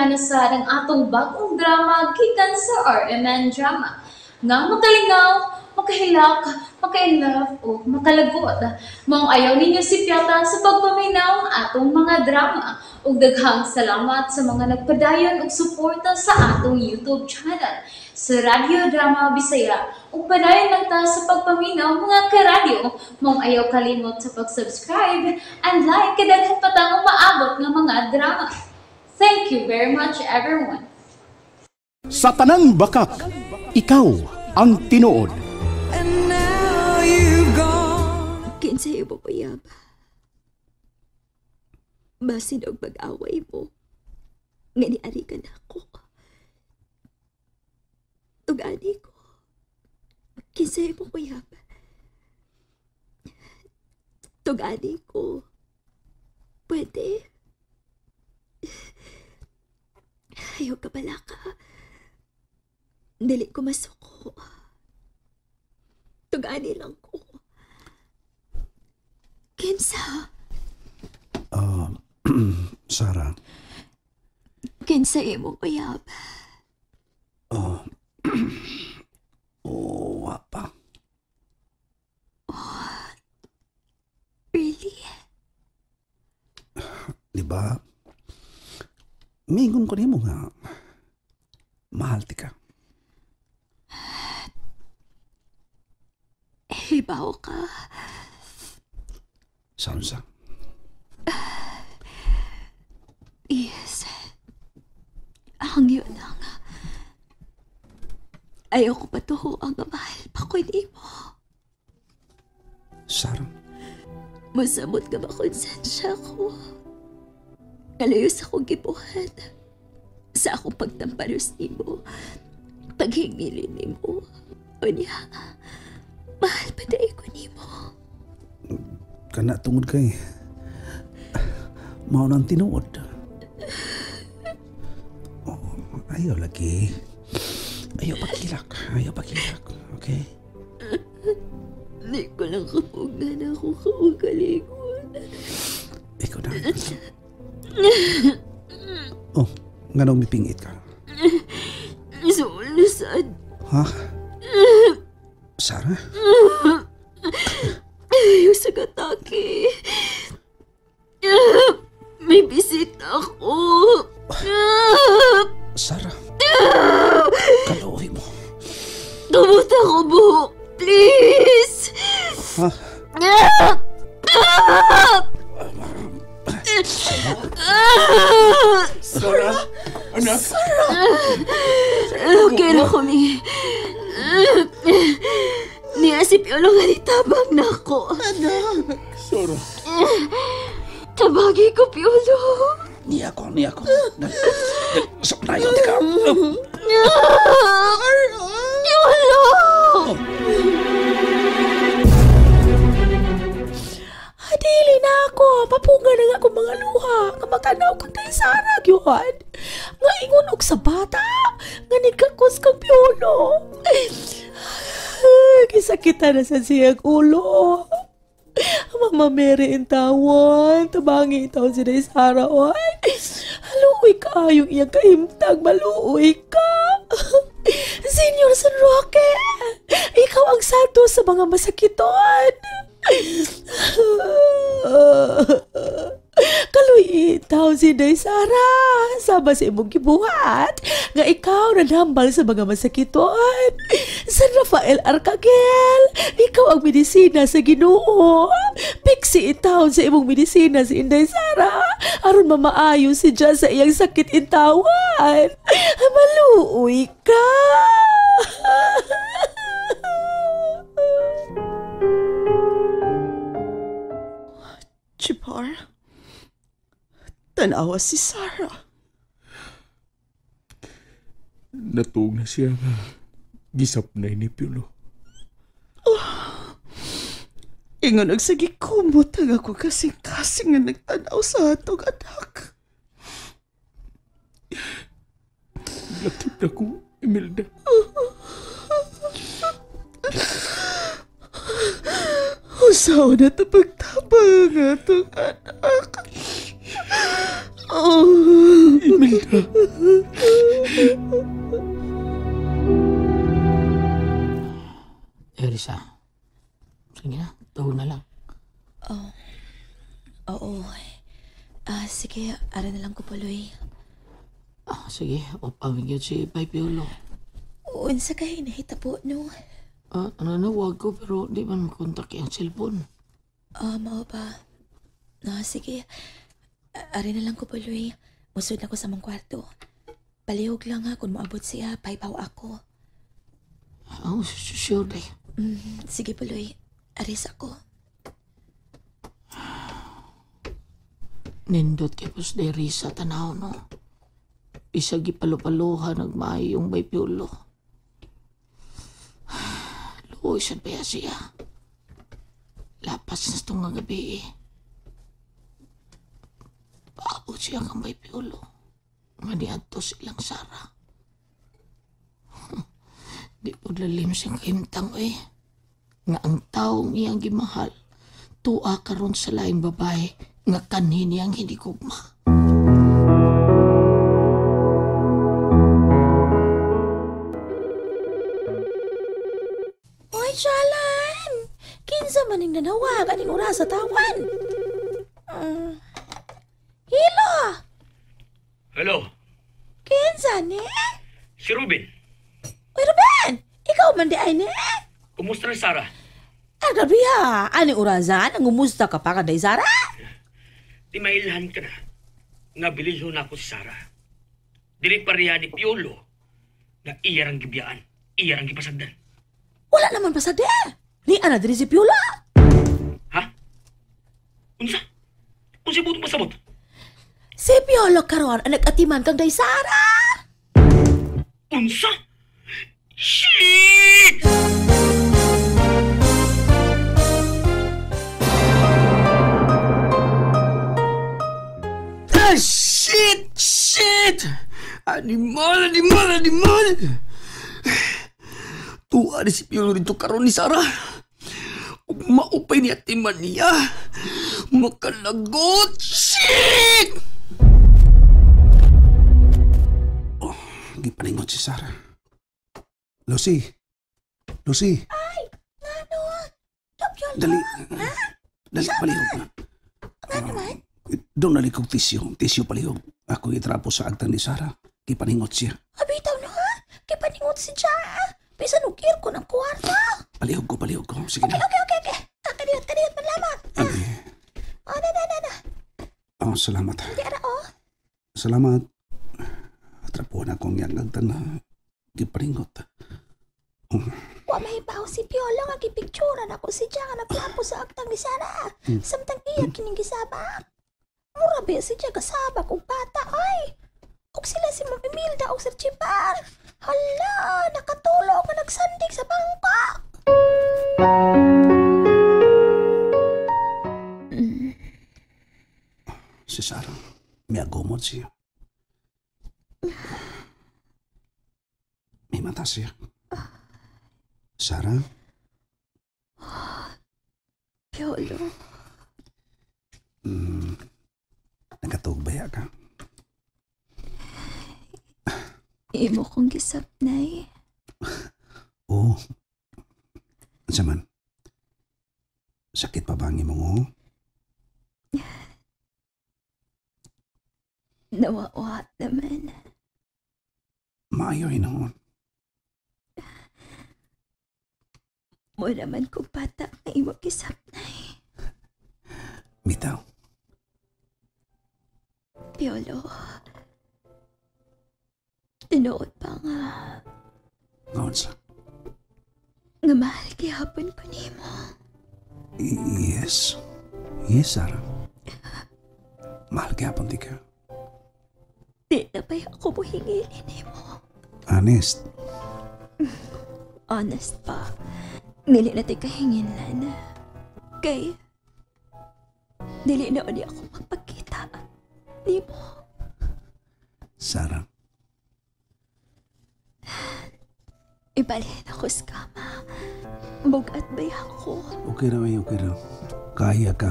Niana sad ang atong bag-ong drama gikan sa RMN Drama. Nga makalingaw, makahilak, maka-inlove o makalagot. Maong ayaw ninyo sipyata sa pagpaminaw ang atong mga drama. Ug daghang salamat sa mga nagpadayon og suporta sa atong YouTube channel sa Radyo Drama Bisaya. Ug padayon lang ta sa pagpaminaw mga karadyo. Maong ayaw kalimot sa pag-subscribe and like kay daghan pa tang umaabot nga mga drama. Thank you very much, everyone. Sa tanang bakak, ikaw ang tinuod. And now you've gone. Kinsay mo payab. Basin og pag-away mo. Nga niari ka na ako. Tugani ko. Kinsay mo payab. Tugani ko. Pwede. Ayaw ka pala ka. Dili ko masuko. Tugani lang ko. Kinsa? Sarah. Kinsa imo uyab? Oh, wa pa. Oh, really? Di ba? Mingon ko nimo nga mahal ti ka. Hibaw ka. Sansa. Yes. Hangyo lang. Ayaw ko patuho ang mahal pa ko nimo. Sarah. Masamot ka ba konsensya ko? Kalayo sa akong gibuhat. Sa akong pagtamparos nimo. Paghingilin nimo. Unya, mahal pa dahil ko nimo. Kana tungod kay mao nang tinuod. Oh, ayaw lagi. Ayaw pagkilak. Ayaw pagkilak. Okay? Di ko lang kapugan ako kaugalingon. Ikaw na. Oh, nganong mipingit ka? Sulusad. Ha? Sarah? Ayaw sa katake. May bisita ako. Sarah, kaluoy mo. Tumuta ko buhok, please. Ha? Sarah, anak. Sarah. Okay na kami. Niya si Piolo nga nitabang na ako. Anak. Sarah. Tabagi ko, Piolo. Niya ako, niya ako. Sapnayon ka. Piolo! Dili na ako. Papunga na nga akong mga luha. Kamatanaw kang kay Sarah, gyud. Nga ingon og sa bata. Nga nigkakos kang Piolo. Kisakitan na sa siyang ulo. Mama Mary in tawon. Tabangi tawon si Day Sarah, oy. Haluoy ka yung iyang kahimtag. Maluoy ka. Senior San Roque, ikaw ang santo sa mga masakiton. Kaluy taon si Day Sarah. Sama sa imong gibuhat nga ikaw nanambal sa mga masakiton. San Rafael Arcangel, ikaw ang medisina sa Ginoo. Piksi itaon sa imong medisina si Inday Sarah aron mamaayo si Diyan sa iyang sakit intawan. Maluoy ka. Chipar, tanawa si Sarah. Natuog na siya nga gisap na ni Piolo. Oh, ingon og sige kumot ang ako kasing-kasing nga nagtanaw sa atong anak. Lakip na ko, Imelda. Usaw na ito pagtabang atong anak. Oh. Imelda. Imelda. Erisa, sige na, tuon na lang. Oh. Oo. Sige, ara na lang ko Puloy. Sige, opawin yun si Bay Piolo. Unsa kay nahitabo no? Nanawag ko pero di man makontak ang cellphone. Mao ba? Sige. Ari na lang ko Puloy. Musod na ko sa mong kwarto. Palihog lang ha kung moabot siya, paypaw ako. Oh, sure day. Sige Puloy, aris ako. Nindot kay pos day Risa tanaw no. Isa gipalupaluhan nagmaayong Bay Piolo. Luoy sad ba siya? Lapas na itong nga gabi eh. Paabot siya kang Bay Piolo. Nga niadto silang Sara. Di po lalim siyang kahimtang eh. Nga ang taong iyang gimahal, tuwa karon sa laing babae nga kanhin niyang hindi gugma. Oy, Jalan! Kinsa maning nanawag aning oras sa tawan? Hilo! Hello? Kinsa ni? Si Ruben. Oy, Ruben! Ikaw man di ay ni? Kumusta na Sara? Ah, grabe ha! Aning orasan? Nangumusta ka pa kanday Sara? Di mailhan ka na. Nga bililhon ako si Sara. Dili pareha ni Piolo na iya rang gibiyaan, iya rang gipasagdan. Wala naman pasagdan. Ni ana diri si Piolo. Ha? Unsa? Unsa butong pasabot? Si Piolo karon ang nag-atiman kang day Sara. Unsa? Shit! Ah, shit! Shit! Animal! Animal! Animal! Tuwa ni si Piolo dito karon ni Sara. Ug maupay ni atiman niya. Makalagot! Shit! Oh, gipaningot si Sara. Lucy! Lucy! Ay! Ngano? Piolo! Dali! Ha? Dali, palihog na. Ngano man? Doon na likog tisyo. Tisyo palihog. Ako itrapo sa agtan ni Sara. Gipaningot siya. Abitaw na ha? Gipaningot si siya. Bisan og ko ng kwarta. Palihog ko, palihog ko. Sige na. Okay. Kadiyot, kadiyot man lamang. Okay. Oh, na. Oh, salamat. Di ara, oh. Salamat. Atrapuan akong yang agtan na gipaningot. Oh. Wa mahibaw si Piolo nga gipicturan ako si Jack nga naglapo sa agtang ni Sara. Samtang iya kining gisabak. Mura ba si Jack kasabak og bata ay. Og sila si Ma'am Imelda og Sir Chipar. Hala, nakatulog nga nagsandig sa bangka. Si Sara, may agumod siya. May mata siya. Sara? Piolo. Nakatuog ba ka? Imo kong gisapnay. Oo. Unsa man? Sakit pa ba ang imong oo? Nawawa naman. Maayo hinuon. Mo naman ko bata nga imo gisapnay. Bitaw. Piolo. Tinuod pa nga. Ngaon sa? Nga mahal gihapon ko nimo. Yes. Yes, Sarah. Mahal gihapon di ka. Di na ba'y ako muhingilin nimo? Honest. Honest pa. Dili na ti kahinginlan. Kay, dili na uli ako magpagkita nimo. Sarah. Ibalhin ako sa kama. Bugat ba'y ako? Okay raw eh, okay raw. Kaya ka.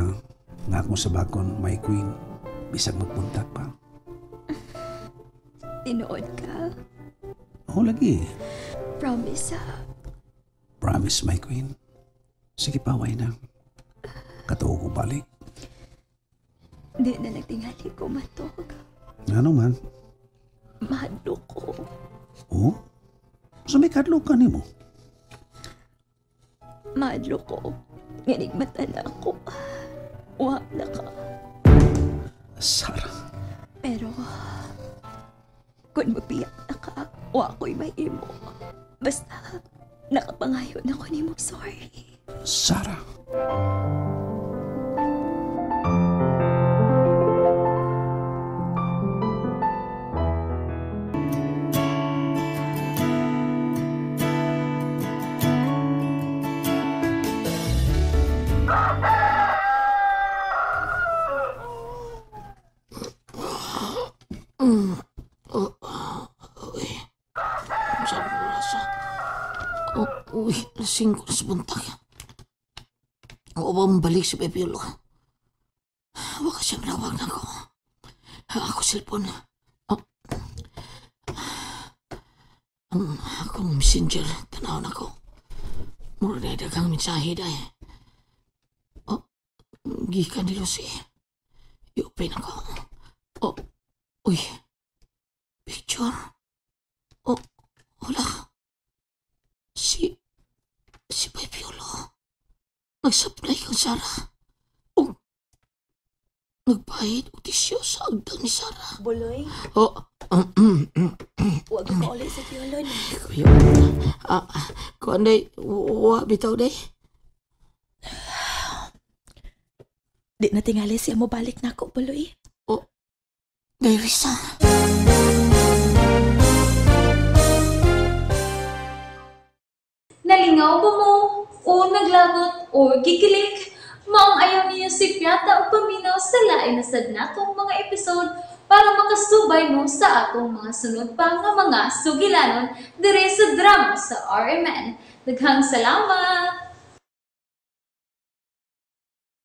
Nga akong sa bakon, my queen. Bisag magpuntak pa. Tinuod ka. Oo lagi. Promise ha. Promise, my queen. Sige, paway na. Katuo ko balik. Di na nagtingali ko matog. Ano man? Mahadlok ko. Oh? Sa may kadlok ka nimo? Mahadlok ko. Nganig mata na ako. Wa na ka. Sarah. Pero, kung magbiyak na ka, wa ko'y mahimo. Basta, nakapangayo na ko nimo sorry. Sarah. Uy, saan oras ah? Oh, uy, lasing ko na sa buntag. Ako ba mabalik si Pepe Ulo? Waka siya manawag na ako. Ako cellphone. Oh. Ang akong messenger, tanaw na ko. Mura na daghang mensahe dahil. Oh, gikan ni Lucy. I-open ako. Oh, uy. Picture. Oh, wala. Si Pepe Ulo. Nagsaplay kang Sarah. Oh, nagpahid og tisyo sa agdang ni Sarah. Buloy, Oh, wag ka ulit sa Piolo ni. Kuya. Kuan day, wa bitaw day. Di na tingali siya mo balik na ako, Buloy. Oh, day Risa. Nalingaw ba mo? O naglagot o gikilig? Maong ayaw niyo si Piata o paminaw sa lain na sad natong mga episode para makasubay mo sa atong mga sunod pa nga mga sugilanon dire sa drama sa RMN. Daghang salamat!